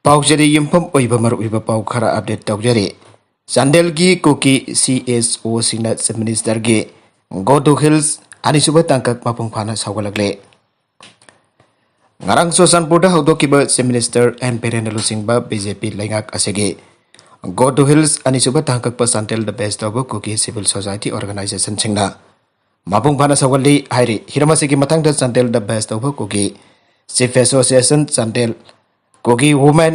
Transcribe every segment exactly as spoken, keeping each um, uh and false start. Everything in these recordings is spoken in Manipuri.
ꯄꯥꯎꯖꯦꯗ ꯌꯨꯝꯐꯝ ꯑꯣꯏꯕ ꯃꯔꯨꯑꯣꯏꯕ ꯄꯥꯎ ꯈꯔ ꯑꯞꯗꯦꯠ ꯇꯧꯖꯔꯤ꯫ ꯆꯥꯟꯗꯦꯜꯒꯤ ꯀꯨꯀꯤ ꯁꯤ ꯑꯦꯁ ꯑꯣꯁꯤꯡꯅ ꯆꯤꯐ ꯃꯤꯅꯤꯁꯇꯔꯒꯤ "Go to Hills" ꯑꯅꯤꯁꯨꯕ ꯇꯥꯡꯀꯛ ꯃꯄꯨꯡ ꯐꯥꯅ ꯁꯧꯒꯠꯂꯛꯂꯦ꯫ ꯉꯔꯥꯡ ꯆꯨꯔꯆꯥꯟꯄꯨꯔꯗ ꯍꯧꯗꯣꯛꯈꯤꯕ ꯆꯤꯐ ꯃꯤꯅꯤꯁꯇꯔ ꯑꯦꯟ ꯕꯤꯔꯦꯟꯅ ꯂꯨꯆꯤꯡꯕ ꯕꯤ ꯖꯦ ꯄꯤ ꯂꯩꯉꯥꯛ ꯑꯁꯤꯒꯤ "Go to Hills" ꯑꯅꯤꯁꯨꯕ ꯇꯥꯡꯀꯛꯄ ꯆꯥꯟꯗꯦꯜꯗ ꯕꯦꯁ ꯇꯧꯕ ꯀꯨꯀꯤ ꯁꯤꯚꯤꯜ ꯁꯣꯁꯥꯏꯇꯤ ꯑꯣꯔꯒꯅꯥꯏꯖꯦꯁꯟꯁꯤꯡꯅ ꯃꯄꯨꯡ ꯐꯥꯅ ꯁꯧꯒꯠꯂꯤ ꯍꯥꯏꯔꯤ꯫ ꯍꯤꯔꯝ ꯑꯁꯤꯒꯤ ꯃꯊꯪꯗ ꯆꯥꯟꯗꯦꯜꯗ ꯕꯦꯁ ꯇꯧꯕ ꯀꯨꯀꯤ ꯆꯤꯐ ꯑꯦꯁꯣꯁꯤꯌꯦꯁꯟ ꯆꯥꯟꯗꯦꯜ, ꯀꯨꯀꯤ ꯋꯨꯃꯦꯟ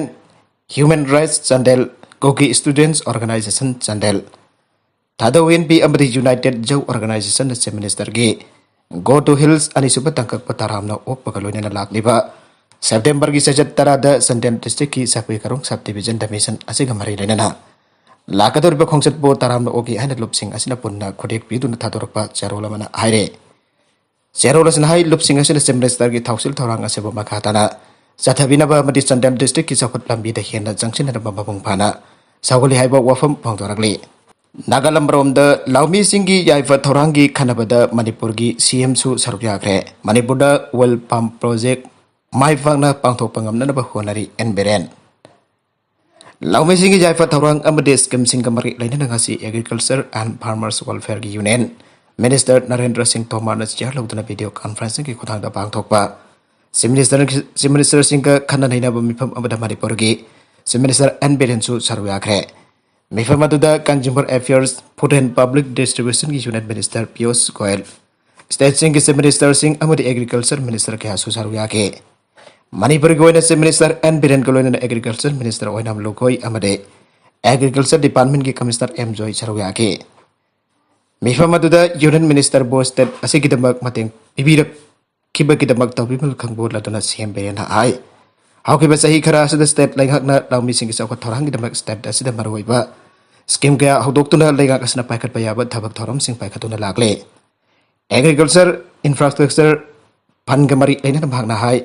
ꯍ꯭ꯌꯨꯃꯦꯟ ꯔꯥꯏꯠꯁ ꯆꯥꯟꯗꯦꯜ, ꯀꯨꯀꯤ ꯁ꯭ꯇꯨꯗꯦꯟꯠꯁ ꯑꯣꯔꯒꯅꯥꯏꯖꯦꯁꯟ ꯆꯥꯟꯗꯦꯜ, ꯊꯥꯗꯧ ꯑꯦꯟ ꯄꯤ ꯑꯃꯗꯤ ꯌꯨꯅꯥꯏꯇꯦꯗ ꯖꯧ ꯑꯣꯔꯒꯅꯥꯏꯖꯦꯁꯟꯅ ꯆꯤꯐ ꯃꯤꯅꯤꯁꯇꯔꯒꯤ "Go to Hills" ꯑꯅꯤꯁꯨꯕ ꯇꯥꯡꯀꯛꯄ ꯇꯔꯥꯝꯅ ꯑꯣꯛꯄꯒ ꯂꯣꯏꯅꯅ ꯂꯥꯛꯂꯤꯕ ꯁꯦꯞꯇꯦꯝꯕꯔꯒꯤ ꯆꯩꯆꯠ ꯇꯔꯥꯗ ꯆꯥꯟꯗꯦꯜ ꯗꯤꯁꯇ꯭ꯔꯤꯛꯀꯤ ꯁꯥꯄꯨꯏ ꯀꯥꯔꯣꯡ ꯁꯕ ꯗꯤꯕꯤꯖꯟꯗ ꯃꯤꯁꯟ ꯑꯁꯤꯒ ꯃꯔꯤ ꯂꯩꯅꯅ ꯂꯥꯛꯀꯗꯧꯔꯤꯕ ꯈꯣꯡꯆꯠꯄꯨ ꯇꯔꯥꯝꯅ ꯑꯣꯛꯏ ꯍꯥꯏꯅ ꯂꯨꯞꯁꯤꯡ ꯑꯁꯤꯅ ꯄꯨꯟꯅ ꯈꯨꯗꯦꯛ ꯄꯤꯗꯨꯅ ꯊꯥꯗꯣꯔꯛꯄ ꯆꯦꯔꯣꯜ ꯑꯃꯅ ꯍꯥꯏꯔꯦ꯫ ꯆꯦꯔꯣꯜ ꯑꯁꯤꯅ ꯍꯥꯏ, ꯂꯨꯞꯁꯤꯡ ꯑꯁꯤꯅ ꯆꯤꯐ ꯃꯤꯅꯤꯁꯇꯔꯒꯤ ꯊꯧꯁꯤꯜ ꯊꯧꯔꯥꯡ ꯑꯁꯤꯕꯨ ꯃꯈꯥ ꯇꯥꯅ ꯆꯠꯊꯕꯤꯅꯕ ꯑꯃꯗꯤ ꯆꯥꯟꯗꯦꯜ ꯗꯤꯁꯇ꯭ꯔꯤꯛꯀꯤ ꯆꯥꯎꯈꯠ ꯂꯝꯕꯤꯗ ꯍꯦꯟꯅ ꯆꯪꯁꯤꯟꯅꯅꯕ ꯃꯄꯨꯡ ꯐꯥꯅ ꯁꯧꯒꯠꯂꯤ ꯍꯥꯏꯕ ꯋꯥꯐꯝ ꯐꯣꯡꯗꯣꯔꯛꯂꯤ꯫ ꯅꯥꯒꯥꯂꯝ ꯔꯣꯝꯗ ꯂꯧꯃꯤꯁꯤꯡꯒꯤ ꯌꯥꯏꯐ ꯊꯧꯔꯥꯡꯒꯤ ꯈꯟꯅꯕꯗ ꯃꯅꯤꯄꯨꯔꯒꯤ ꯁꯤ ꯑꯦꯝꯁꯨ ꯁꯔꯨꯛ ꯌꯥꯈ꯭ꯔꯦ꯫ ꯃꯅꯤꯄꯨꯔꯗ ꯑꯣꯏꯜ ꯄꯥꯝ ꯄ꯭ꯔꯣꯖꯦꯛ ꯃꯥꯏ ꯄꯥꯛꯅ ꯄꯥꯡꯊꯣꯛꯄ ꯉꯝꯅꯅꯕ ꯍꯣꯠꯅꯔꯤ ꯑꯦꯟ ꯕꯤꯔꯦꯟ꯫ ꯂꯧꯃꯤꯁꯤꯡꯒꯤ ꯌꯥꯏꯐ ꯊꯧꯔꯥꯡ ꯑꯃꯗꯤ ꯁ꯭ꯀꯤꯝꯁꯤꯡꯒ ꯃꯔꯤ ꯂꯩꯅꯅ ꯉꯁꯤ Agriculture and Farmers Welfare ꯒꯤ ꯌꯨꯅꯤꯌꯟ ꯃꯤꯅꯤꯁꯇꯔ ꯅꯔꯦꯟꯗ꯭ꯔ ꯁꯤꯡ ꯇꯣꯃꯔꯅ ꯆꯤꯌꯥꯔ ꯂꯧꯗꯨꯅ ꯚꯤꯗꯤꯑꯣ ꯀꯟꯐꯔꯦꯟꯁꯤꯡꯒꯤ ꯈꯨꯠꯊꯥꯡꯗ ꯄꯥꯡꯊꯣꯛꯄ ꯆꯤꯐ ꯃꯤꯅꯤꯁꯇꯔ, ꯆꯤꯐ ꯃꯤꯅꯤꯁꯇꯔꯁꯤꯡꯒ ꯈꯟꯅ ꯅꯩꯅꯕ ꯃꯤꯐꯝ ꯑꯃꯗ ꯃꯅꯤꯄꯨꯔꯒꯤ ꯆꯤꯐ ꯃꯤꯅꯤꯁꯇꯔ ꯑꯦꯟ ꯕꯤꯔꯦꯟꯁꯨ ꯁꯔꯨꯛ ꯌꯥꯈ꯭ꯔꯦ꯫ ꯃꯤꯐꯝ ꯑꯗꯨꯗ Consumer Affairs, Food and Public Distribution ꯒꯤ union minister Piyush Goyal, ꯁ꯭ꯇꯦꯠꯁꯤꯡꯒꯤ chief ꯃꯤꯅꯤꯁꯇꯔꯁꯤꯡ ꯑꯃꯗꯤ ꯑꯦꯒ꯭ꯔꯤꯀꯜꯆꯔ ꯃꯤꯅꯤꯁꯇꯔ ꯀꯌꯥꯁꯨ ꯁꯔꯨꯛ ꯌꯥꯈꯤ꯫ ꯃꯅꯤꯄꯨꯔꯒꯤ ꯑꯣꯏꯅ ꯆꯤꯐ ꯃꯤꯅꯤꯁꯇꯔ ꯑꯦꯟ ꯕꯤꯔꯦꯟꯒ ꯂꯣꯏꯅꯅ ꯑꯦꯒ꯭ꯔꯤꯀꯜꯆꯔ ꯃꯤꯅꯤꯁꯇꯔ ꯑꯣꯏꯅꯥꯝ ꯂꯨꯈꯣꯏ ꯑꯃꯗꯤ ꯑꯦꯒ꯭ꯔꯤꯀꯜꯆꯔ ꯗꯤꯄꯥꯔꯠꯃꯦꯟꯒꯤ ꯀꯃꯤꯁꯅꯔ ꯑꯦꯝ ꯖꯣꯏ ꯁꯔꯨꯛ ꯌꯥꯈꯤ꯫ ꯃꯤꯐꯝ ꯑꯗꯨꯗ ꯌꯨꯅꯤꯌꯟ ꯃꯤꯅꯤꯁꯇꯔꯕꯨ ꯁ꯭ꯇꯦꯠ ꯑꯁꯤꯒꯤꯗꯃꯛ ꯃꯇꯦꯡ ꯄꯤꯕꯤꯔꯛꯈꯤꯕꯒꯤꯗꯃꯛ ꯇꯧꯕꯤꯃꯜ ꯈꯪꯕꯣꯜ ꯂꯗꯨꯅ ꯁꯤ ꯑꯦꯝ ꯕꯤꯔꯦꯟꯅ ꯍꯥꯏ, ꯍꯧꯈꯤꯕ ꯆꯍꯤ ꯈꯔ ꯑꯁꯤꯗ ꯁ꯭ꯇꯦꯠ ꯂꯩꯉꯥꯛꯅ ꯂꯧꯃꯤꯁꯤꯡꯒꯤ ꯆꯥꯎꯈꯠ ꯊꯧꯔꯥꯡꯒꯤꯗꯃꯛ ꯁ꯭ꯇꯦꯠ ꯑꯁꯤꯗ ꯃꯔꯨꯑꯣꯏꯕ ꯁ꯭ꯀꯤꯝ ꯀꯌꯥ ꯍꯧꯗꯣꯛꯇꯨꯅ ꯂꯩꯉꯥꯛ ꯑꯁꯤꯅ ꯄꯥꯏꯈꯠꯄ ꯌꯥꯕ ꯊꯕꯛ ꯊꯧꯔꯝꯁꯤꯡ ꯄꯥꯏꯈꯠꯇꯨꯅ ꯂꯥꯛꯂꯦ꯫ ꯑꯦꯒ꯭ꯔꯤꯀꯜꯆꯔ ꯏꯟꯐ꯭ꯔꯥꯁ꯭ꯇ꯭ꯔꯛꯆꯔ ꯐꯟꯒ ꯃꯔꯤ ꯂꯩꯅꯅ ꯃꯍꯥꯛꯅ ꯍꯥꯏ,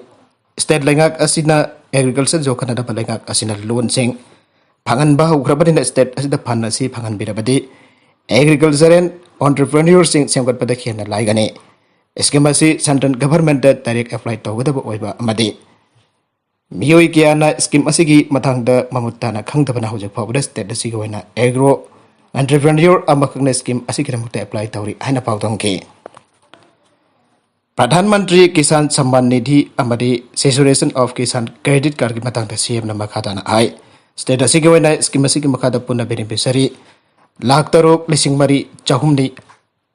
ꯁ꯭ꯇꯦꯠ ꯂꯩꯉꯥꯛ ꯑꯁꯤꯅ ꯑꯦꯒ꯭ꯔꯤꯀꯜꯆꯔ ꯌꯣꯛꯈꯠꯅꯅꯕ ꯂꯩꯉꯥꯛ ꯑꯁꯤꯅ ꯂꯣꯟꯁꯤꯡ ꯐꯪꯍꯟꯕ ꯍꯧꯈ꯭ꯔꯕꯅꯤꯅ ꯁ꯭ꯇꯦꯠ ꯑꯁꯤꯗ ꯐꯟ ꯑꯁꯤ ꯐꯪꯍꯟꯕꯤꯔꯕꯗꯤ ꯑꯦꯒ꯭ꯔꯤꯀꯜꯆꯔꯦꯜ ꯑꯣꯟꯇꯔꯄ꯭ꯔꯦꯅ꯭ꯌꯣꯔꯁꯤꯡ ꯁꯦꯝꯒꯠꯄꯗ ꯍꯦꯟꯅ ꯂꯥꯏꯒꯅꯤ꯫ ꯁ꯭ꯀꯤꯝ ꯑꯁꯤ ꯁꯦꯟꯇ꯭ꯔꯦꯜ ꯒꯚꯔꯟꯃꯦꯟꯠꯇ ꯗꯥꯏꯔꯦꯛ ꯑꯦꯄ꯭ꯂꯥꯏ ꯇꯧꯒꯗꯕ ꯑꯣꯏꯕ ꯑꯃꯗꯤ ꯃꯤꯑꯣꯏ ꯀꯌꯥꯅ ꯁ꯭ꯀꯤꯝ ꯑꯁꯤꯒꯤ ꯃꯇꯥꯡꯗ ꯃꯃꯨꯠ ꯇꯥꯅ ꯈꯪꯗꯕꯅ ꯍꯧꯖꯤꯛ ꯐꯥꯎꯕꯗ ꯁ꯭ꯇꯦꯠ ꯑꯁꯤꯒꯤ ꯑꯣꯏꯅ ꯑꯦꯒ꯭ꯔꯣ ꯑꯦꯟꯇꯔꯄ꯭ꯔꯦꯅ꯭ꯌꯣꯔ ꯑꯃꯈꯛꯅ ꯁ꯭ꯀꯤꯝ ꯑꯁꯤꯒꯤꯗꯃꯛꯇ ꯑꯦꯄ꯭ꯂꯥꯏ ꯇꯧꯔꯤ ꯍꯥꯏꯅ ꯄꯥꯎꯗꯝꯈꯤ꯫ ꯄ꯭ꯔꯙꯥꯟ ꯃꯟꯇ꯭ꯔꯤ ꯀꯤꯁꯥꯟ ꯁꯝꯃꯥꯟ ꯅꯤꯙꯤ ꯑꯃꯗꯤ ꯁꯦꯆꯨꯔꯦꯁꯟ ꯑꯣꯐ ꯀꯤꯁꯥꯟ ꯀ꯭ꯔꯦꯗꯤꯠ ꯀꯥꯔꯗꯀꯤ ꯃꯇꯥꯡꯗ ꯁꯤ ꯑꯦꯝꯅ ꯃꯈꯥ ꯇꯥꯅ ꯍꯥꯏ, ꯁ꯭ꯇꯦꯠ ꯑꯁꯤꯒꯤ ꯑꯣꯏꯅ ꯁ꯭ꯀꯤꯝ ꯑꯁꯤꯒꯤ ꯃꯈꯥꯗ ꯄꯨꯟꯅ ꯕꯦꯅꯤꯐꯤꯁꯔꯤ ꯂꯥꯈ ꯇꯔꯨꯛ ꯂꯤꯁꯤꯡ ꯃꯔꯤ ꯆꯍꯨꯝꯅꯤ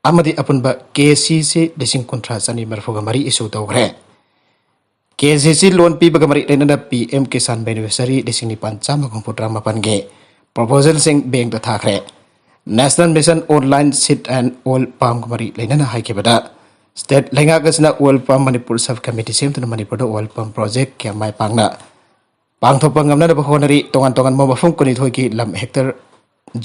ꯑꯃꯗꯤ ꯑꯄꯨꯟꯕ ꯀꯦ ꯁꯤ ꯁꯤ ꯂꯤꯁꯤꯡ ꯀꯨꯟꯊ꯭ꯔꯥ ꯆꯅꯤ ꯃꯔꯤꯐꯨꯒ ꯃꯔꯤ ꯏꯁꯨ ꯇꯧꯈ꯭ꯔꯦ꯫ ꯀꯦ ꯁꯤ ꯁꯤ ꯂꯣꯟ ꯄꯤꯕꯒ ꯃꯔꯤ ꯂꯩꯅꯅ ꯄꯤ ꯑꯦꯝ ꯀꯤꯁꯥꯟ ꯕꯦꯅꯤꯐꯤꯁꯔꯤ ꯂꯤꯁꯤꯡ ꯅꯤꯄꯥꯟ ꯆꯥꯝꯃ ꯍꯨꯝꯐꯨꯇꯔꯥ ꯃꯥꯄꯟꯒꯤ ꯄ꯭ꯔꯣꯄꯣꯖꯦꯜꯁꯤꯡ ꯕꯦꯡꯛꯇ ꯊꯥꯈ꯭ꯔꯦ꯫ ꯅꯦꯁꯅꯦꯜ ꯃꯤꯁꯟ ꯑꯣꯟꯂꯥꯏꯟ ꯁꯤꯠ ꯑꯦꯟ ꯑꯣꯜ ꯄꯥꯝꯒ ꯃꯔꯤ ꯂꯩꯅꯅ ꯍꯥꯏꯈꯤꯕꯗ, ꯁ꯭ꯇꯦꯠ ꯂꯩꯉꯥꯛ ꯑꯁꯤꯅ ꯑꯣꯏꯜ ꯄꯥꯝ ꯃꯅꯤꯄꯨꯔ ꯁꯕ ꯀꯃꯤꯇꯤ ꯁꯦꯝꯗꯨꯅ ꯃꯅꯤꯄꯨꯔꯗ ꯑꯣꯏꯜ ꯄꯥꯝ ꯄ꯭ꯔꯣꯖꯦꯛ ꯀꯌꯥ ꯃꯥꯏ ꯄꯥꯛꯅ ꯄꯥꯡꯊꯣꯛꯄ ꯉꯝꯅꯅꯕ ꯍꯣꯠꯅꯔꯤ꯫ ꯇꯣꯉꯥꯟ ꯇꯣꯉꯥꯟꯕ ꯃꯐꯝ ꯀꯨꯟꯅꯤꯊꯣꯏꯒꯤ ꯂꯝ ꯍꯦꯛꯇꯔ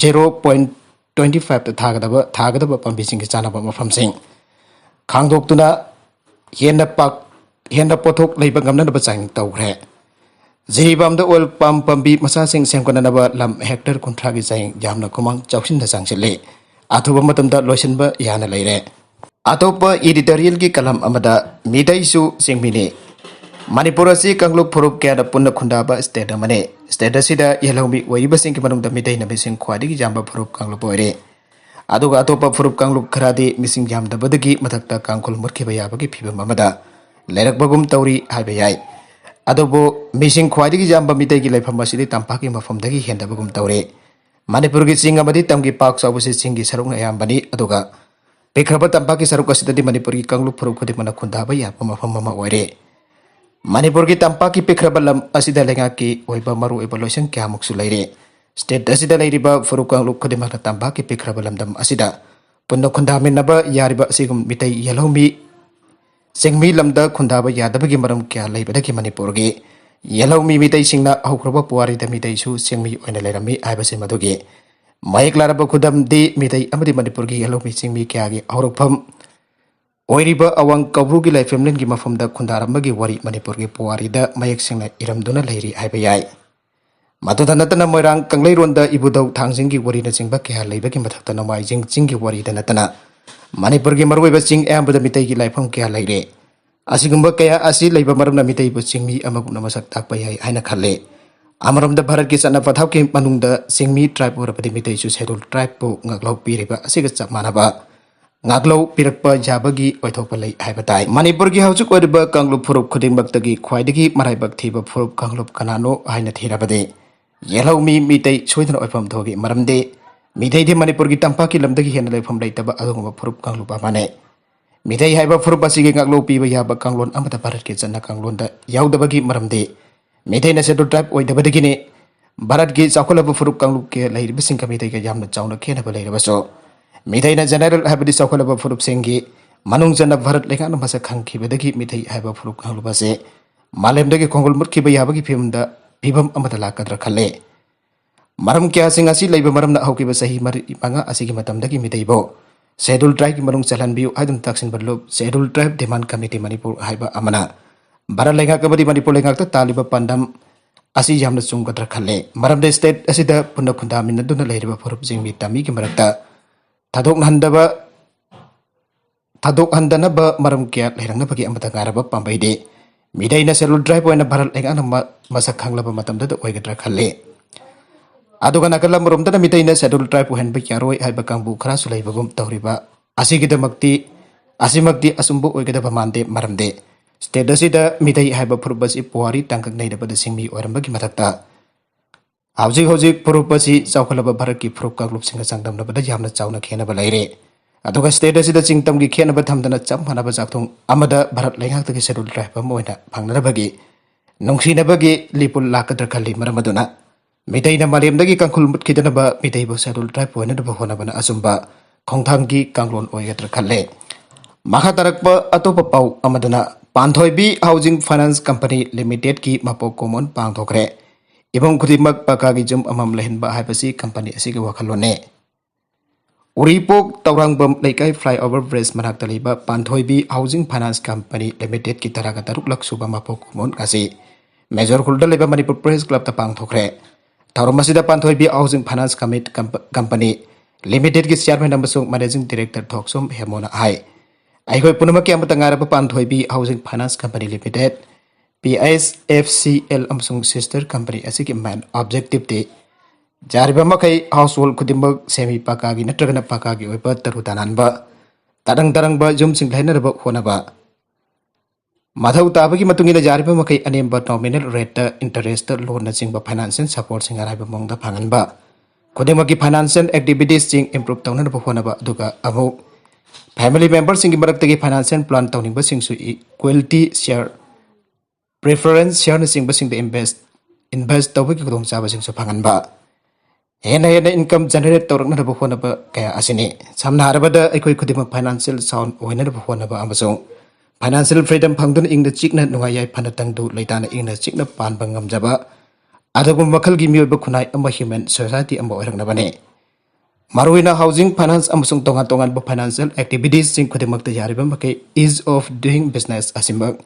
ꯖꯦꯔꯣ ꯄꯣꯏꯟꯠ ꯇ꯭ꯋꯦꯟꯇꯤ ꯐꯥꯏꯚꯇ ꯊꯥꯒꯗꯕ, ꯊꯥꯒꯗꯕ ꯄꯥꯝꯕꯤꯁꯤꯡꯒꯤ ꯆꯥꯅꯕ ꯃꯐꯝꯁꯤꯡ ꯈꯥꯡꯗꯣꯛꯇꯨꯅ ꯍꯦꯟꯅ ꯄꯥꯛ-, ꯍꯦꯟꯅ ꯄꯣꯠꯊꯣꯛ ꯂꯩꯕ ꯉꯝꯅꯅꯕ ꯆꯥꯡꯌꯦꯡ ꯇꯧꯈ꯭ꯔꯦ꯫ ꯖꯤꯔꯤꯕꯥꯝꯗ ꯑꯣꯏꯜ ꯄꯥꯝ ꯄꯥꯝꯕꯤ ꯃꯆꯥꯁꯤꯡ ꯁꯦꯝꯒꯠꯅꯅꯕ ꯂꯝ ꯍꯦꯛꯇꯔ ꯀꯨꯟꯊ꯭ꯔꯥꯒꯤ ꯆꯥꯡ ꯌꯥꯝꯅ ꯈꯨꯃꯥꯡ ꯆꯥꯎꯁꯤꯟꯅ ꯆꯪꯁꯤꯜꯂꯤ꯫ ꯑꯊꯨꯕ ꯃꯇꯝꯗ ꯂꯣꯏꯁꯤꯟꯕ ꯌꯥꯅ ꯂꯩꯔꯦ꯫ ꯑꯇꯣꯞꯄ ꯏꯗꯤꯇꯣꯔꯤꯌꯦꯜꯒꯤ ꯀꯂꯝ ꯑꯃꯗ, ꯃꯤꯇꯩꯁꯨ ꯆꯤꯡꯃꯤꯅꯤ꯫ ꯃꯅꯤꯄꯨꯔ ꯑꯁꯤ ꯀꯥꯡꯂꯨꯞ ꯐꯨꯔꯨꯞ ꯀꯌꯥꯅ ꯄꯨꯟꯅ ꯈꯨꯟꯗꯥꯕ ꯁ꯭ꯇꯦꯠ ꯑꯃꯅꯤ꯫ ꯁ꯭ꯇꯦꯠ ꯑꯁꯤꯗ ꯌꯦꯜꯍꯧꯃꯤ ꯑꯣꯏꯔꯤꯕꯁꯤꯡꯒꯤ ꯃꯅꯨꯡꯗ ꯃꯤꯇꯩꯅ ꯃꯤꯁꯤꯡ ꯈ꯭ꯋꯥꯏꯗꯒꯤ ꯌꯥꯝꯕ ꯐꯨꯔꯨꯞ ꯀꯥꯡꯂꯨꯞ ꯑꯣꯏꯔꯤ꯫ ꯑꯗꯨꯒ ꯑꯇꯣꯞꯄ ꯐꯨꯔꯨꯞ ꯀꯥꯡꯂꯨꯞ ꯈꯔꯗꯤ ꯃꯤꯁꯤꯡ ꯌꯥꯝꯗꯕꯗꯒꯤ ꯃꯊꯛꯇ ꯀꯥꯡꯈꯨꯜ ꯃꯨꯠꯈꯤꯕ ꯌꯥꯕꯒꯤ ꯐꯤꯕꯝ ꯑꯃꯗ ꯂꯩꯔꯛꯄꯒꯨꯝ ꯇꯧꯔꯤ ꯍꯥꯏꯕ ꯌꯥꯏ꯫ ꯑꯗꯨꯕꯨ ꯃꯤꯁꯤꯡ ꯈ꯭ꯋꯥꯏꯗꯒꯤ ꯌꯥꯝꯕ ꯃꯤꯇꯩꯒꯤ ꯂꯩꯐꯝ ꯑꯁꯤꯗꯤ ꯇꯝꯄꯥꯛꯀꯤ ꯃꯐꯝꯗꯒꯤ ꯍꯦꯟꯗꯕꯒꯨꯝ ꯇꯧꯔꯤ꯫ ꯃꯅꯤꯄꯨꯔꯒꯤ ꯆꯤꯡ ꯑꯃꯗꯤ ꯇꯝꯒꯤ ꯄꯥꯛ ꯆꯥꯎꯕꯁꯤ ꯆꯤꯡꯒꯤ ꯁꯔꯨꯛꯅ ꯑꯌꯥꯝꯕꯅꯤ, ꯑꯗꯨꯒ ꯄꯤꯛꯈ꯭ꯔꯕ ꯇꯝꯄꯥꯛꯀꯤ ꯁꯔꯨꯛ ꯑꯁꯤꯗꯗꯤ ꯃꯅꯤꯄꯨꯔꯒꯤ ꯀꯥꯡꯂꯨꯞ ꯐꯨꯔꯨꯞ ꯈꯨꯗꯤꯡꯃꯛꯅ ꯈꯨꯟꯗꯥꯕ ꯌꯥꯕ ꯃꯐꯝ ꯑꯃ ꯑꯣꯏꯔꯦ꯫ ꯃꯅꯤꯄꯨꯔꯒꯤ ꯇꯝꯄꯥꯛꯀꯤ ꯄꯤꯛꯈ꯭ꯔꯕ ꯂꯝ ꯑꯁꯤꯗ ꯂꯩꯉꯥꯛꯀꯤ ꯑꯣꯏꯕ ꯃꯔꯨꯑꯣꯏꯕ ꯂꯣꯏꯁꯪ ꯀꯌꯥꯃꯨꯛꯁꯨ ꯂꯩꯔꯦ꯫ ꯁ꯭ꯇꯦꯠ ꯑꯁꯤꯗ ꯂꯩꯔꯤꯕ ꯐꯨꯔꯨꯞ ꯀꯥꯡꯂꯨꯞ ꯈꯨꯗꯤꯡꯃꯛꯅ ꯇꯝꯄꯥꯛꯀꯤ ꯄꯤꯛꯈ꯭ꯔꯕ ꯂꯝꯗꯝ ꯑꯁꯤꯗ ꯄꯨꯟꯅ ꯈꯨꯟꯗꯥꯃꯤꯟꯅꯕ ꯌꯥꯔꯤꯕ ꯑꯁꯤꯒꯨꯝ ꯃꯤꯇꯩ ꯌꯦꯜꯍꯧꯃꯤ ꯆꯤꯡꯃꯤ ꯂꯝꯗ ꯈꯨꯟꯗꯥꯕ ꯌꯥꯗꯕꯒꯤ ꯃꯔꯝ ꯀꯌꯥ ꯂꯩꯕꯗꯒꯤ ꯃꯅꯤꯄꯨꯔꯒꯤ ꯌꯦꯜꯍꯧꯃꯤ ꯃꯤꯇꯩꯁꯤꯡꯅ ꯍꯧꯈ꯭ꯔꯕ ꯄꯨꯋꯥꯔꯤꯗ ꯃꯤꯇꯩꯁꯨ ꯆꯤꯡꯃꯤ ꯑꯣꯏꯅ ꯂꯩꯔꯝꯃꯤ ꯍꯥꯏꯕꯁꯤ ꯃꯗꯨꯒꯤ ꯃꯌꯦꯛ ꯂꯥꯔꯕ ꯈꯨꯗꯝꯗꯤ ꯃꯤꯇꯩ ꯑꯃꯗꯤ ꯃꯅꯤꯄꯨꯔꯒꯤ ꯌꯦꯜꯍꯧꯃꯤ ꯆꯤꯡꯃꯤ ꯀꯌꯥꯒꯤ ꯍꯧꯔꯛꯐꯝ ꯑꯣꯏꯔꯤꯕ ꯑꯋꯥꯡ ꯀꯧꯕ꯭ꯔꯨꯒꯤ ꯂꯥꯏꯐꯝꯂꯦꯟꯒꯤ ꯃꯐꯝꯗ ꯈꯨꯟꯗꯥꯔꯝꯕꯒꯤ ꯋꯥꯔꯤ ꯃꯅꯤꯄꯨꯔꯒꯤ ꯄꯨꯋꯥꯔꯤꯗ ꯃꯌꯦꯛ ꯁꯦꯡꯅ ꯏꯔꯝꯗꯨꯅ ꯂꯩꯔꯤ ꯍꯥꯏꯕ ꯌꯥꯏ꯫ ꯃꯗꯨꯗ ꯅꯠꯇꯅ ꯃꯣꯏꯔꯥꯡ ꯀꯪꯂꯩꯔꯣꯟꯗ ꯏꯕꯨꯙꯧ ꯊꯥꯡꯖꯤꯡꯒꯤ ꯋꯥꯔꯤꯅꯆꯤꯡꯕ ꯀꯌꯥ ꯂꯩꯕꯒꯤ ꯃꯊꯛꯇ ꯅꯣꯡꯃꯥꯏꯖꯤꯡ ꯆꯤꯡꯒꯤ ꯋꯥꯔꯤꯗ ꯅꯠꯇꯅ ꯃꯅꯤꯄꯨꯔꯒꯤ ꯃꯔꯨꯑꯣꯏꯕ ꯆꯤꯡ ꯑꯌꯥꯝꯕꯗ ꯃꯤꯇꯩꯒꯤ ꯂꯥꯏꯐꯝ ꯀꯌꯥ ꯂꯩꯔꯦ꯫ ꯑꯁꯤꯒꯨꯝꯕ ꯀꯌꯥ ꯑꯁꯤ ꯂꯩꯕ ꯃꯔꯝꯅ ꯃꯤꯇꯩꯕꯨ ꯆꯤꯡꯃꯤ ꯑꯃꯒꯨꯝꯅ ꯃꯁꯛ ꯇꯥꯛꯄ ꯌꯥꯏ ꯍꯥꯏꯅ ꯈꯜꯂꯤ꯫ ꯑꯃꯔꯣꯝꯗ ꯚꯥꯔꯠꯀꯤ ꯆꯠꯅ ꯄꯊꯥꯞꯀꯤ ꯃꯅꯨꯡꯗ ꯆꯤꯡꯃꯤ tribe ꯑꯣꯏꯔꯕꯗꯤ ꯃꯤꯇꯩꯁꯨ Scheduled Tribeꯄꯨ ꯉꯥꯛꯂꯧ ꯄꯤꯔꯤꯕ ꯑꯁꯤꯒ ꯆꯞ ꯃꯥꯟꯅꯕ ꯉꯥꯛꯂꯧ ꯄꯤꯔꯛꯄ ꯌꯥꯕꯒꯤ ꯑꯣꯏꯊꯣꯛꯄ ꯂꯩ ꯍꯥꯏꯕ ꯇꯥꯏ꯫ ꯃꯅꯤꯄꯨꯔꯒꯤ ꯍꯧꯖꯤꯛ ꯑꯣꯏꯔꯤꯕ ꯀꯥꯡꯂꯨꯞ ꯐꯨꯔꯨꯞ ꯈꯨꯗꯤꯡꯃꯛꯇꯒꯤ ꯈ꯭ꯋꯥꯏꯗꯒꯤ ꯃꯔꯥꯏꯕꯛ ꯊꯤꯕ ꯐꯨꯔꯨꯞ ꯀꯥꯡꯂꯨꯞ ꯀꯅꯥꯅꯣ ꯍꯥꯏꯅ ꯊꯤꯔꯕꯗꯤ ꯌꯦꯜꯍꯧꯃꯤ ꯃꯤꯇꯩ ꯁꯣꯏꯗꯅ ꯑꯣꯏꯐꯝ ꯊꯣꯛꯏ꯫ ꯃꯔꯝꯗꯤ ꯃꯤꯇꯩꯗꯤ ꯃꯅꯤꯄꯨꯔꯒꯤ ꯇꯝꯄꯥꯛꯀꯤ ꯂꯝꯗꯒꯤ ꯍꯦꯟꯅ ꯂꯩꯐꯝ ꯂꯩꯇꯕ ꯑꯗꯨꯒꯨꯝꯕ ꯐꯨꯔꯨꯞ ꯀꯥꯡꯂꯨꯞ ꯑꯃꯅꯤ꯫ ꯃꯤꯇꯩ ꯍꯥꯏꯕ ꯐꯨꯔꯨꯞ ꯑꯁꯤꯒꯤ ꯉꯥꯛꯂꯧ ꯄꯤꯕ ꯌꯥꯕ ꯀꯥꯡꯂꯣꯟ ꯑꯃꯠꯇ ꯚꯥꯔꯠꯀꯤ ꯆꯠꯅ ꯀꯥꯡꯂꯣꯟꯗ ꯌꯥꯎꯗꯕꯒꯤ ꯃꯔꯝꯗꯤ ꯃꯤꯇꯩꯅ Scheduled Tribe ꯑꯣꯏꯗꯕꯗꯒꯤꯅꯤ꯫ ꯚꯥꯔꯠꯀꯤ ꯆꯥꯎꯈꯠꯂꯕ ꯐꯨꯔꯨꯞ ꯀꯥꯡꯂꯨꯞꯀꯤ ꯂꯩꯔꯤꯕꯁꯤꯡꯒ ꯃꯤꯇꯩꯒ ꯌꯥꯝꯅ ꯆꯥꯎꯅ ꯈꯦꯠꯅꯕ ꯂꯩꯔꯕꯁꯨ, ꯃꯤꯇꯩꯅ general ꯍꯥꯏꯕꯗꯤ ꯆꯥꯎꯈꯠꯂꯕ ꯐꯨꯔꯨꯞꯁꯤꯡꯒꯤ ꯃꯅꯨꯡ ꯆꯟꯅ ꯚꯥꯔꯠ ꯂꯩꯉꯥꯛꯅ ꯃꯁꯛ ꯈꯪꯈꯤꯕꯗꯒꯤ ꯃꯤꯇꯩ ꯍꯥꯏꯕ ꯐꯨꯔꯨꯞ ꯀꯥꯡꯂꯨꯞ ꯑꯁꯤ ꯃꯥꯂꯦꯝꯗꯒꯤ ꯈꯣꯡꯒꯨꯜ ꯃꯨꯠꯈꯤꯕ ꯌꯥꯕꯒꯤ ꯐꯤꯕꯝꯗ, ꯐꯤꯕꯝ ꯑꯃꯗ ꯂꯥꯛꯀꯗ꯭ꯔꯥ ꯈꯜꯂꯤ꯫ ꯃꯔꯝ ꯀꯌꯥꯁꯤꯡ ꯑꯁꯤ ꯂꯩꯕ ꯃꯔꯝꯅ ꯍꯧꯈꯤꯕ ꯆꯍꯤ ꯃꯔꯤ ꯃꯉꯥ ꯑꯁꯤꯒꯤ ꯃꯇꯝꯗꯒꯤ ꯃꯤꯇꯩꯕꯨ Scheduled Tribeꯀꯤ ꯃꯅꯨꯡ ꯆꯜꯍꯟꯕꯤꯌꯨ ꯍꯥꯏꯗꯨꯅ ꯇꯥꯛꯁꯤꯟꯕ ꯂꯨꯞ Scheduled Tribe Demand Committee Manipur ꯍꯥꯏꯕ ꯑꯃꯅ ꯚꯥꯔꯠ ꯂꯩꯉꯥꯛ ꯑꯃꯗꯤ ꯃꯅꯤꯄꯨꯔ ꯂꯩꯉꯥꯛꯇ ꯇꯥꯜꯂꯤꯕ ꯄꯥꯟꯗꯝ ꯑꯁꯤ ꯌꯥꯝꯅ ꯆꯨꯝꯒꯗ꯭ꯔꯥ ꯈꯜꯂꯦ꯫ ꯃꯔꯝꯗꯤ state ꯑꯁꯤꯗ ꯄꯨꯟꯅ ꯈꯨꯟꯗꯥꯃꯤꯟꯅꯗꯨꯅ ꯂꯩꯔꯤꯕ ꯐꯨꯔꯨꯞꯁꯤꯡ ꯃꯤ ꯇꯝꯃꯤꯒꯤ ꯃꯔꯛꯇ ꯊꯥꯗꯣꯛꯅꯍꯟꯗꯕ, ꯊꯥꯗꯣꯛꯍꯟꯗꯅꯕ ꯃꯔꯝ ꯀꯌꯥ ꯂꯩꯔꯛꯅꯕꯒꯤ ꯑꯃꯠꯇ ꯉꯥꯏꯔꯕ ꯄꯥꯝꯕꯩꯗꯤ ꯃꯤꯇꯩꯅ Scheduled Tribe ꯑꯣꯏꯅ ꯚꯥꯔꯠ ꯂꯩꯉꯥꯛꯅ ꯃ-, ꯃꯁꯛ ꯈꯪꯂꯕ ꯃꯇꯝꯗꯨꯗ ꯑꯣꯏꯒꯗ꯭ꯔꯥ ꯈꯜꯂꯤ꯫ ꯑꯗꯨꯒ ꯅꯥꯀꯜ ꯑꯃꯔꯣꯝꯗꯅ ꯃꯤꯇꯩꯅ Scheduled Tribe ꯑꯣꯏꯍꯟꯕ ꯌꯥꯔꯣꯏ ꯍꯥꯏꯕ ꯀꯥꯡꯕꯨ ꯈꯔꯁꯨ ꯂꯩꯕꯒꯨꯝ ꯇꯧꯔꯤꯕ ꯑꯁꯤꯒꯤꯗꯃꯛꯇꯤ, ꯑꯁꯤꯃꯛꯇꯤ ꯑꯆꯨꯝꯕ ꯑꯣꯏꯒꯗꯕ ꯃꯥꯟꯗꯦ꯫ ꯃꯔꯝꯗꯤ state ꯑꯁꯤꯗ ꯃꯤꯇꯩ ꯍꯥꯏꯕ ꯐꯨꯔꯨꯞ ꯑꯁꯤ ꯄꯨꯋꯥꯔꯤ ꯇꯥꯡꯀꯛ ꯅꯩꯅꯕꯗ ꯆꯤꯡꯃꯤ ꯑꯣꯏꯔꯝꯕꯒꯤ ꯃꯊꯛꯇ ꯍꯧꯖꯤꯛ ꯍꯧꯖꯤꯛ ꯐꯨꯔꯨꯞ ꯑꯁꯤ ꯆꯥꯎꯈꯠꯂꯕ ꯚꯥꯔꯠꯀꯤ ꯐꯨꯔꯨꯞ ꯀꯥꯡꯂꯨꯞꯁꯤꯡꯒ ꯆꯥꯡꯗꯝꯅꯕꯗ ꯌꯥꯝꯅ ꯆꯥꯎꯅ ꯈꯦꯠꯅꯕ ꯂꯩꯔꯦ꯫ ꯑꯗꯨꯒ state ꯑꯁꯤꯗ ꯆꯤꯡ ꯇꯝꯒꯤ ꯈꯦꯠꯅꯕ ꯊꯝꯗꯅ ꯆꯞ ꯃꯥꯟꯅꯕ ꯆꯥꯛꯊꯣꯡ ꯑꯃꯗ ꯚꯥꯔꯠ ꯂꯩꯉꯥꯛꯇꯒꯤ Scheduled Tribe ꯑꯃ ꯑꯣꯏꯅ ꯐꯪꯅꯅꯕꯒꯤ ꯅꯨꯡꯁꯤꯅꯕꯒꯤ ꯂꯤꯄꯨꯟ ꯂꯥꯛꯀꯗ꯭ꯔꯥ ꯈꯜꯂꯤ꯫ ꯃꯔꯝ ꯑꯗꯨꯅ ꯃꯤꯇꯩꯅ ꯃꯥꯂꯦꯝꯗꯒꯤ ꯀꯥꯡꯈꯨꯜ ꯃꯨꯠꯈꯤꯗꯅꯕ ꯃꯤꯇꯩꯕꯨ Scheduled Tribe ꯑꯣꯏꯅꯅꯕ ꯍꯣꯠꯅꯕꯅ ꯑꯆꯨꯝꯕ ꯈꯣꯡꯊꯥꯡꯒꯤ ꯀꯥꯡꯂꯣꯟ ꯑꯣꯏꯒꯗ꯭ꯔꯥ ꯈꯜꯂꯦ꯫ ꯃꯈꯥ ꯇꯥꯔꯛꯄ ꯑꯇꯣꯞꯄ ꯄꯥꯎ ꯑꯃꯗꯅ, ꯄꯥꯟꯊꯣꯏꯕꯤ Housing Finance Company Limitedꯀꯤ ꯃꯄꯣꯛ ꯀꯨꯝꯑꯣꯟ ꯄꯥꯡꯊꯣꯛꯈ꯭ꯔꯦ꯫ ꯏꯃꯨꯡ ꯈꯨꯗꯤꯡꯃꯛ ꯄꯀꯥꯒꯤ ꯌꯨꯝ ꯑꯃꯃꯝ ꯂꯩꯍꯟꯕ ꯍꯥꯏꯕꯁꯤ company ꯑꯁꯤꯒꯤ ꯋꯥꯈꯜꯂꯣꯟꯅꯤ꯫ ꯎꯔꯤꯄꯣꯛ ꯇꯧꯔꯥꯡꯕꯝ ꯂꯩꯀꯥꯏ flyover bridge ꯃꯅꯥꯛꯇ ꯂꯩꯕ ꯄꯥꯟꯊꯣꯏꯕꯤ Housing Finance Company Limitedꯀꯤ ꯇꯔꯥꯒ ꯇꯔꯨꯛꯂꯛ ꯁꯨꯕ ꯃꯄꯣꯛ ꯀꯨꯝꯑꯣꯟ ꯑꯁꯤ Major Hallꯗ ꯂꯩꯕ Manipur Press Clubꯇ ꯄꯥꯡꯊꯣꯛꯈ꯭ꯔꯦ꯫ ꯊꯧꯔꯝ ꯑꯁꯤꯗ ꯄꯥꯟꯊꯣꯏꯕꯤ Housing Finance Commit-, Comp-, Company Limitedꯀꯤ chairman ꯑꯃꯁꯨꯡ managing director ꯊꯣꯛꯆꯣꯝ ꯍꯦꯃꯣꯅ ꯍꯥꯏ, ꯑꯩꯈꯣꯏ ꯄꯨꯝꯅꯃꯛꯀꯤ ꯑꯃꯠꯇ ꯉꯥꯏꯔꯕ ꯄꯥꯟꯊꯣꯏꯕꯤ Housing Finance Company Limited, P H F C L ꯑꯃꯁꯨꯡ sister company ꯑꯁꯤꯒꯤ main objective ꯗꯤ ꯌꯥꯔꯤꯕ ꯃꯈꯩ household ꯈꯨꯗꯤꯡꯃꯛ semi ꯄꯀꯥꯒꯤ ꯅꯠꯇ꯭ꯔꯒꯅ ꯄꯀꯥꯒꯤ ꯑꯣꯏꯕ ꯇꯔꯨ ꯇꯅꯥꯟꯕ, ꯇꯔꯪ ꯇꯔꯪꯕ ꯌꯨꯝꯁꯤꯡ ꯂꯩꯅꯅꯕ ꯍꯣꯠꯅꯕ, ꯃꯊꯧ ꯇꯥꯕꯒꯤ ꯃꯇꯨꯡ ꯏꯟꯅ ꯌꯥꯔꯤꯕ ꯃꯈꯩ ꯑꯅꯦꯝꯕ nominal rate ꯇ interest ꯇ loan ꯅꯆꯤꯡꯕ financial support ꯁꯤꯡ ꯑꯔꯥꯏꯕ ꯃꯑꯣꯡꯗ ꯐꯪꯍꯟꯕ, ꯈꯨꯗꯤꯡꯃꯛꯀꯤ financial activities ꯁꯤꯡ improve ꯇꯧꯅꯅꯕ ꯍꯣꯠꯅꯕ, ꯑꯗꯨꯒ ꯑꯃꯨꯛ family member ꯁꯤꯡꯒꯤ ꯃꯔꯛꯇꯒꯤ financial plan ꯇꯧꯅꯤꯡꯕꯁꯤꯡꯁꯨ equity share, preference share ꯅꯆꯤꯡꯕꯁꯤꯡꯗ invest invest ꯇꯧꯕꯒꯤ ꯈꯨꯗꯣꯡꯆꯥꯕꯁꯤꯡꯁꯨ ꯐꯪꯍꯟꯕ, ꯍꯦꯟꯅ ꯍꯦꯟꯅ income generate ꯇꯧꯔꯛꯅꯅꯕ ꯍꯣꯠꯅꯕ ꯀꯌꯥ ꯑꯁꯤꯅꯤ꯫ ꯁꯝꯅ ꯍꯥꯏꯔꯕꯗ, ꯑꯩꯈꯣꯏ ꯈꯨꯗꯤꯡꯃꯛ financial sound ꯑꯣꯏꯅꯅꯕ ꯍꯣꯠꯅꯕ ꯑꯃꯁꯨꯡ financial freedom ꯐꯪꯗꯨꯅ ꯏꯪꯅ ꯆꯤꯛꯅ ꯅꯨꯡꯉꯥꯏ ꯌꯥꯏꯐꯅ ꯇꯪꯗꯨ ꯂꯩꯇꯥꯅ ꯏꯪꯅ ꯆꯤꯛꯅ ꯄꯥꯟꯕ ꯉꯝꯖꯕ ꯑꯗꯨꯒꯨꯝꯕ ꯃꯈꯜꯒꯤ ꯃꯤꯑꯣꯏꯕ ꯈꯨꯟꯅꯥꯏ ꯑꯃ, human society ꯑꯃ ꯑꯣꯏꯔꯛꯅꯕꯅꯤ꯫ ꯃꯔꯨꯑꯣꯏꯅ housing finance ꯑꯃꯁꯨꯡ ꯇꯣꯉꯥꯟ ꯇꯣꯉꯥꯟꯕ financial activities ꯁꯤꯡ ꯈꯨꯗꯤꯡꯃꯛꯇ ꯌꯥꯔꯤꯕ ꯃꯈꯩ ease of doing business ꯑꯁꯤꯃꯛ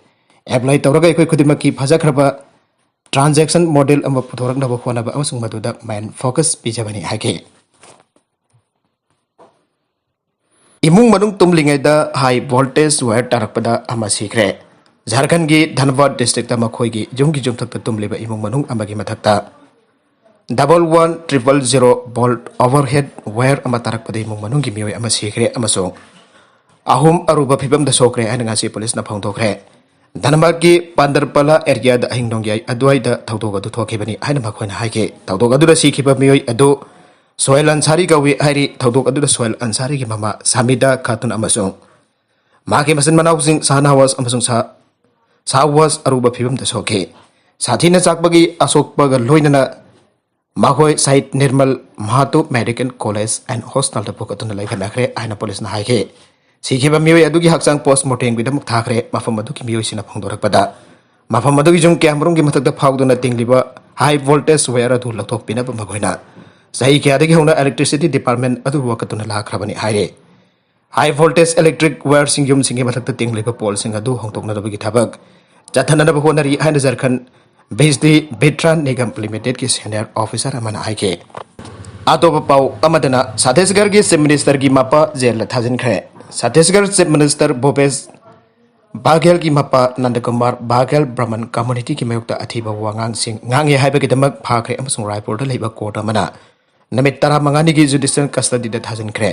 apply ꯇꯧꯔꯒ ꯑꯩꯈꯣꯏ ꯈꯨꯗꯤꯡꯃꯛꯀꯤ ꯐꯖꯈ꯭ꯔꯕ transaction model ꯑꯃ ꯄꯨꯊꯣꯔꯛꯅꯕ ꯍꯣꯠꯅꯕ ꯑꯃꯁꯨꯡ ꯃꯗꯨꯗ main focus ꯄꯤꯖꯕꯅꯤ ꯍꯥꯏꯈꯤ꯫ ꯏꯃꯨꯡ ꯃꯅꯨꯡ ꯇꯨꯝꯂꯤꯉꯩꯗ high voltage wire ꯇꯥꯔꯛꯄꯗ ꯑꯃ ꯁꯤꯈ꯭ꯔꯦ꯫ ꯖꯥꯔꯈꯟꯒꯤ ꯙꯟꯕꯥꯗ district ꯇ ꯃꯈꯣꯏꯒꯤ ꯌꯨꯝꯒꯤ ꯌꯨꯝꯊꯛꯇ ꯇꯨꯝꯂꯤꯕ ꯏꯃꯨꯡ ꯃꯅꯨꯡ ꯑꯃꯒꯤ ꯃꯊꯛꯇ double one triple zero volt overhead wire ꯑꯃ ꯇꯥꯔꯛꯄꯗ ꯏꯃꯨꯡ ꯃꯅꯨꯡꯒꯤ ꯃꯤꯑꯣꯏ ꯑꯃ ꯁꯤꯈ꯭ꯔꯦ ꯑꯃꯁꯨꯡ ꯑꯍꯨꯝ ꯑꯔꯨꯕ ꯐꯤꯕꯝꯗ ꯁꯣꯛꯈ꯭ꯔꯦ ꯍꯥꯏꯅ ꯉꯁꯤ ꯄꯨꯂꯤꯁꯅ ꯐꯣꯡꯗꯣꯛꯈ꯭ꯔꯦ꯫ ꯙꯟꯕꯥꯗꯀꯤ ꯄꯥꯟꯗꯔꯄꯂꯥ area ꯗ ꯑꯍꯤꯡ ꯅꯣꯡꯌꯥꯏ ꯑꯗꯨꯋꯥꯏꯗ ꯊꯧꯗꯣꯛ ꯑꯗꯨ ꯊꯣꯛꯈꯤꯕꯅꯤ ꯍꯥꯏꯅ ꯃꯈꯣꯏꯅ ꯍꯥꯏꯈꯤ꯫ ꯊꯧꯗꯣꯛ ꯑꯗꯨꯗ ꯁꯤꯈꯤꯕ ꯃꯤꯑꯣꯏ ꯑꯗꯨ ꯁꯣꯍꯦꯜ ꯑꯟꯁꯥꯔꯤ ꯀꯧꯏ ꯍꯥꯏꯔꯤ꯫ ꯊꯧꯗꯣꯛ ꯑꯗꯨꯗ ꯁꯣꯍꯦꯜ ꯑꯟꯁꯥꯔꯤꯒꯤ ꯃꯃꯥ ꯁꯥꯃꯤꯗꯥ ꯈꯥꯇꯨꯟ ꯑꯃꯁꯨꯡ ꯃꯍꯥꯛꯀꯤ ꯃꯆꯤꯟ ꯃꯅꯥꯎꯁꯤꯡ ꯁꯥꯍꯅꯋꯥꯖ ꯑꯃꯁꯨꯡ ꯁꯥ-, ꯁꯥꯍꯋꯥꯖ ꯑꯔꯨꯕ ꯐꯤꯕꯝꯗ ꯁꯣꯛꯈꯤ꯫ ꯁꯥꯊꯤꯅ ꯆꯥꯛꯄꯒꯤ ꯑꯁꯣꯛꯄꯒ ꯂꯣꯏꯅꯅ ꯃꯈꯣꯏ ꯁꯍꯤꯗ Nirmal ꯃꯍꯥꯇꯣ Medical College and Hospital ꯗ ꯄꯨꯈꯠꯇꯨꯅ ꯂꯥꯏꯌꯦꯡꯈꯠꯅꯈ꯭ꯔꯦ ꯍꯥꯏꯅ ꯄꯨꯂꯤꯁꯅ ꯍꯥꯏꯈꯤ꯫ ꯁꯤꯈꯤꯕ ꯃꯤꯑꯣꯏ ꯑꯗꯨꯒꯤ ꯍꯛꯆꯥꯡ post mortem ꯒꯤꯗꯃꯛ ꯊꯥꯈ꯭ꯔꯦ꯫ ꯃꯐꯝ ꯑꯗꯨꯒꯤ ꯃꯤꯑꯣꯏꯁꯤꯡꯅ ꯐꯣꯡꯗꯣꯔꯛꯄꯗ, ꯃꯐꯝ ꯑꯗꯨꯒꯤ ꯌꯨꯝ ꯀꯌꯥꯃꯔꯨꯝꯒꯤ ꯃꯊꯛꯇ ꯐꯥꯎꯗꯨꯅ ꯇꯤꯡꯂꯤꯕ high voltage wire ꯑꯗꯨ ꯂꯧꯊꯣꯛꯄꯤꯅꯕ ꯃꯈꯣꯏꯅ ꯆꯍꯤ ꯀꯌꯥꯗꯒꯤ ꯍꯧꯅ electricity department ꯑꯗꯨꯕꯨ ꯋꯥꯀꯠꯇꯨꯅ ꯂꯥꯛꯈ꯭ꯔꯕꯅꯤ ꯍꯥꯏꯔꯤ꯫ High voltage electric wire ꯁꯤꯡ ꯌꯨꯝꯁꯤꯡꯒꯤ ꯃꯊꯛꯇ ꯇꯤꯡꯂꯤꯕ pole ꯁꯤꯡ ꯑꯗꯨ ꯍꯣꯡꯗꯣꯛꯅꯕꯒꯤ ꯊꯕꯛ ꯆꯠꯊꯅꯅꯕ ꯍꯣꯠꯅꯔꯤ ꯍꯥꯏꯅ ꯖꯔꯈꯟ ꯕꯤꯖꯂꯤ ꯕꯤꯇ꯭ꯔꯥꯟ ꯅꯤꯒꯝ ꯂꯤꯃꯤꯇꯦꯗꯀꯤ senior officer ꯑꯃꯅ ꯍꯥꯏꯈꯤ꯫ ꯑꯇꯣꯞꯄ ꯄꯥꯎ ꯑꯃꯗꯅ, ꯁꯠꯇꯤꯁꯒꯔꯒꯤ Chief Minister ꯒꯤ ꯃꯄꯥ ꯖꯦꯜꯗ ꯊꯥꯖꯤꯟꯈ꯭ꯔꯦ꯫ ꯆꯇꯤꯁꯒꯔ ꯆꯤꯐ ꯃꯤꯅꯤꯁꯇꯔ ꯚꯨꯄꯦꯁ ꯕꯥꯘꯦꯜꯒꯤ ꯃꯄꯥ ꯅꯟꯗꯀꯨꯃꯥꯔ ꯕꯥꯘꯦꯜ ꯕ꯭ꯔꯥꯍꯃꯟ ꯀꯝꯃ꯭ꯌꯨꯅꯤꯇꯤꯒꯤ ꯃꯥꯌꯣꯛꯇ ꯑꯊꯤꯕ ꯋꯥꯉꯥꯡꯁꯤꯡ ꯉꯥꯡꯉꯦ ꯍꯥꯏꯕꯒꯤꯗꯃꯛ ꯐꯥꯈ꯭ꯔꯦ ꯑꯃꯁꯨꯡ ꯔꯥꯏꯄꯨꯔꯗ ꯂꯩꯕ ꯀꯣꯔꯠ ꯑꯃꯅ ꯅꯨꯃꯤꯠ ꯇꯔꯥꯃꯉꯥꯅꯤꯒꯤ ꯖꯨꯗꯤꯁꯤꯌꯦꯜ ꯀꯁꯇꯗꯤꯗ ꯊꯥꯖꯤꯟꯈ꯭ꯔꯦ꯫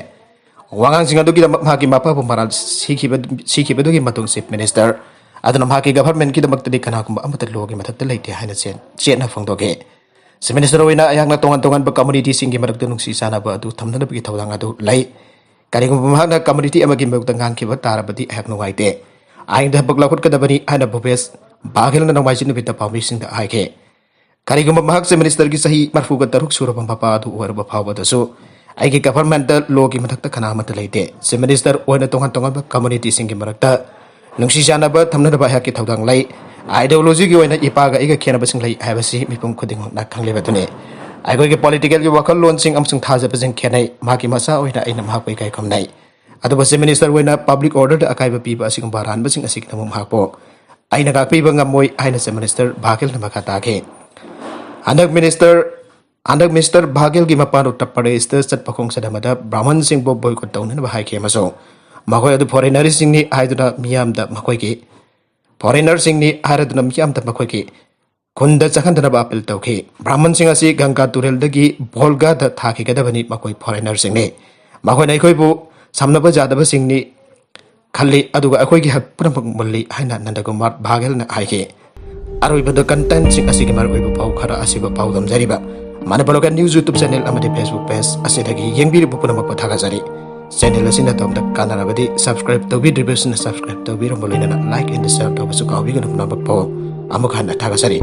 ꯋꯥꯉꯥꯡꯁꯤꯡ ꯑꯗꯨꯒꯤꯗꯃꯛ ꯃꯍꯥꯛꯀꯤ ꯃꯄꯥꯕꯨ ꯃꯔꯥꯜ ꯁꯤꯈꯤꯕ, ꯁꯤꯈꯤꯕꯗꯨꯒꯤ ꯃꯇꯨꯡ ꯆꯤꯐ ꯃꯤꯅꯤꯁꯇꯔ ꯑꯗꯨꯅ ꯃꯍꯥꯛꯀꯤ ꯒꯚꯔꯟꯃꯦꯟꯠꯀꯤꯗꯃꯛꯇꯗꯤ ꯀꯅꯥꯒꯨꯝꯕ ꯑꯃꯠꯇ ꯂꯣꯒꯤ ꯃꯊꯛꯇ ꯂꯩꯇꯦ ꯍꯥꯏꯅ ꯆꯦꯠ-, ꯆꯦꯠꯅ ꯐꯣꯡꯗꯣꯛꯈꯤ꯫ ꯆꯤꯐ ꯃꯤꯅꯤꯁꯇꯔ ꯑꯣꯏꯅ ꯑꯩꯍꯥꯛꯅ ꯇꯣꯉꯥꯟ ꯇꯣꯉꯥꯟꯕ ꯀꯝꯃ꯭ꯌꯨꯅꯤꯇꯤꯁꯤꯡꯒꯤ ꯃꯔꯛꯇ ꯅꯨꯡꯁꯤ ꯆꯥꯟꯅꯕ ꯑꯗꯨ ꯊꯝꯅꯅꯕꯒꯤ ꯊꯧꯗꯥꯡ ꯑꯗꯨ ꯂꯩ꯫ ꯀꯔꯤꯒꯨꯝꯕ ꯃꯍꯥꯛꯅ ꯀꯝꯃ꯭ꯌꯨꯅꯤꯇꯤ ꯑꯃꯒꯤ ꯃꯥꯌꯣꯛꯇ ꯉꯥꯡꯈꯤꯕ ꯇꯥꯔꯕꯗꯤ ꯑꯩꯍꯥꯛ ꯅꯨꯡꯉꯥꯏꯇꯦ꯫ ꯑꯥꯏꯟꯗ ꯊꯕꯛ ꯂꯧꯈꯠꯀꯗꯕꯅꯤ ꯍꯥꯏꯅ ꯚꯨꯄꯦꯁ ꯕꯥꯘꯦꯜꯅ ꯅꯣꯡꯃꯥꯏꯖꯤꯡ ꯅꯨꯃꯤꯠꯇ ꯄꯥꯎꯃꯤꯁꯤꯡꯗ ꯍꯥꯏꯈꯤ꯫ ꯀꯔꯤꯒꯨꯝꯕ ꯃꯍꯥꯛ ꯆꯤꯐ ꯃꯤꯅꯤꯁꯇꯔꯒꯤ ꯆꯍꯤ ꯃꯔꯤꯐꯨꯒ ꯇꯔꯨꯛ ꯁꯨꯔꯕ ꯃꯄꯥ ꯑꯗꯨ ꯑꯣꯏꯔꯕ ꯐꯥꯎꯕꯗꯁꯨ ꯑꯩꯒꯤ ꯒꯚꯔꯟꯃꯦꯟꯠꯇ ꯂꯣꯒꯤ ꯃꯊꯛꯇ ꯀꯅꯥ ꯑꯃꯠꯇ ꯂꯩꯇꯦ꯫ ꯆꯤꯐ ꯃꯤꯅꯤꯁꯇꯔ ꯑꯣꯏꯅ ꯇꯣꯉꯥꯟ ꯇꯣꯉꯥꯟꯕ ꯀꯝꯃ꯭ꯌꯨꯅꯤꯇꯤꯁꯤꯡꯒꯤ ꯃꯔꯛꯇ ꯅꯨꯡꯁꯤ ꯆꯥꯟꯅꯕ ꯊꯝꯅꯅꯕ ꯑꯩꯍꯥꯛꯀꯤ ꯊꯧꯗꯥꯡ ꯂꯩ꯫ ꯑꯥꯏꯗꯤꯌꯣꯂꯣꯖꯤꯒꯤ ꯑꯣꯏꯅ ꯏꯄꯥꯒ ꯑꯩꯒ ꯈꯦꯠꯅꯕꯁꯤꯡ ꯂꯩ ꯍꯥꯏꯕꯁꯤ ꯃꯤꯄꯨꯝ ꯈꯨꯗꯤꯡꯃꯛꯅ ꯈꯪꯂꯤꯕꯗꯨꯅꯤ꯫ ꯑꯩꯈꯣꯏꯒꯤ ꯄꯣꯂꯤꯇꯤꯀꯦꯜꯒꯤ ꯋꯥꯈꯜꯂꯣꯟꯁꯤꯡ ꯑꯃꯁꯨꯡ ꯊꯥꯖꯕꯁꯤꯡ ꯈꯦꯠꯅꯩ꯫ ꯃꯍꯥꯛꯀꯤ ꯃꯆꯥ ꯑꯣꯏꯅ ꯑꯩꯅ ꯃꯍꯥꯛꯄꯨ ꯏꯀꯥꯏ ꯈꯨꯝꯅꯩ꯫ ꯑꯗꯨꯕꯨ ꯆꯤꯐ ꯃꯤꯅꯤꯁꯇꯔ ꯑꯣꯏꯅ ꯄꯕ꯭ꯂꯤꯛ ꯑꯣꯔꯗꯔꯗ ꯑꯀꯥꯏꯕ ꯄꯤꯕ ꯑꯁꯤꯒꯨꯝꯕ ꯑꯔꯥꯟꯕꯁꯤꯡ ꯑꯁꯤꯒꯤꯗꯃꯛ ꯃꯍꯥꯛꯄꯨ ꯑꯩꯅ ꯉꯥꯛꯄꯤꯕ ꯉꯝꯃꯣꯏ ꯍꯥꯏꯅ ꯆꯤꯐ ꯃꯤꯅꯤꯁꯇꯔ ꯕꯥꯘꯦꯜꯅ ꯃꯈꯥ ꯇꯥꯈꯤ꯫ ꯍꯟꯗꯛ ꯃꯤꯅꯤꯁꯇꯔ, ꯍꯟꯗꯛ ꯃꯤꯁꯇꯔ ꯕꯥꯘꯦꯜꯒꯤ ꯃꯄꯥꯟ ꯎꯠꯇꯔ ꯄ꯭ꯔꯗꯦꯁꯇ ꯆꯠꯄ ꯈꯣꯡꯆꯠ ꯑꯃꯗ ꯕ꯭ꯔꯥꯍꯃꯟꯁꯤꯡꯕꯨ ꯕꯣꯏꯀꯣꯠ ꯇꯧꯅꯅꯕ ꯍꯥꯏꯈꯤ ꯑꯃꯁꯨꯡ ꯃꯈꯣꯏ ꯑꯗꯨ ꯐꯣꯔꯦꯅꯔꯁꯤꯡꯅꯤ ꯍꯥꯏꯗꯨꯅ ꯃꯤꯌꯥꯝꯗ ꯃꯈꯣꯏꯒꯤ, ꯐꯣꯔꯦꯅꯔꯁꯤꯡꯅꯤ ꯍꯥꯏꯔꯗꯨꯅ ꯃꯤꯌꯥꯝꯗ ꯃꯈꯣꯏꯒꯤ ꯈꯨꯟꯗ ꯆꯪꯍꯟꯗꯅꯕ ꯑꯄꯤꯜ ꯇꯧꯈꯤ꯫ ꯕ꯭ꯔꯥꯍꯃꯟꯁꯤꯡ ꯑꯁꯤ ꯒꯪꯒꯥ ꯇꯨꯔꯦꯜꯗꯒꯤ ꯚꯣꯜꯒꯥꯗ ꯊꯥꯈꯤꯒꯗꯕꯅꯤ, ꯃꯈꯣꯏ ꯐꯣꯔꯦꯅꯔꯁꯤꯡꯅꯤ꯫ ꯃꯈꯣꯏꯅ ꯑꯩꯈꯣꯏꯕꯨ ꯁꯝꯅꯕ ꯌꯥꯗꯕꯁꯤꯡꯅꯤ ꯈꯜꯂꯤ, ꯑꯗꯨꯒ ꯑꯩꯈꯣꯏꯒꯤ ꯍꯛ ꯄꯨꯝꯅꯃꯛ ꯃꯨꯜꯂꯤ ꯍꯥꯏꯅ ꯅꯟꯗꯀꯨꯃꯥꯔ ꯕꯥꯘꯦꯜꯅ ꯍꯥꯏꯈꯤ꯫ ꯑꯔꯣꯏꯕꯗ ꯀꯟꯇꯦꯟꯠꯁꯤꯡ ꯑꯁꯤꯒꯤ ꯃꯔꯨꯑꯣꯏꯕ ꯄꯥꯎ ꯈꯔ ꯑꯁꯤꯕ ꯄꯥꯎꯗꯝꯖꯔꯤꯕ Manipur local news YouTube channel ꯑꯃꯗꯤ ꯐꯦꯁꯕꯨꯛ ꯄꯦꯖ ꯑꯁꯤꯗꯒꯤ ꯌꯦꯡꯕꯤꯔꯤꯕ ꯄꯨꯝꯅꯃꯛꯄꯨ ꯊꯥꯒꯠꯆꯔꯤ꯫ ꯆꯦꯅꯦꯜ ꯑꯁꯤꯅ ꯑꯗꯣꯝꯗ ꯀꯥꯟꯅꯔꯕꯗꯤ ꯁꯕꯁꯀ꯭ꯔꯥꯏꯕ ꯇꯧꯕꯤꯗ꯭ꯔꯤꯕꯁꯤꯡꯅ ꯁꯕꯁꯀ꯭ꯔꯥꯏꯕ ꯇꯧꯕꯤꯔꯝꯕ ꯂꯣꯏꯅꯅ ꯂꯥꯏꯛ ꯑꯦꯟ ꯁꯤꯌꯔ ꯇꯧꯕꯁꯨ ꯀꯥꯎꯕꯤꯒꯅꯨ꯫ ꯄꯨꯝꯅꯃꯛꯄꯨ ꯑꯃꯨꯛ ꯍꯟꯅ ꯊꯥꯒꯠꯆꯔꯤ꯫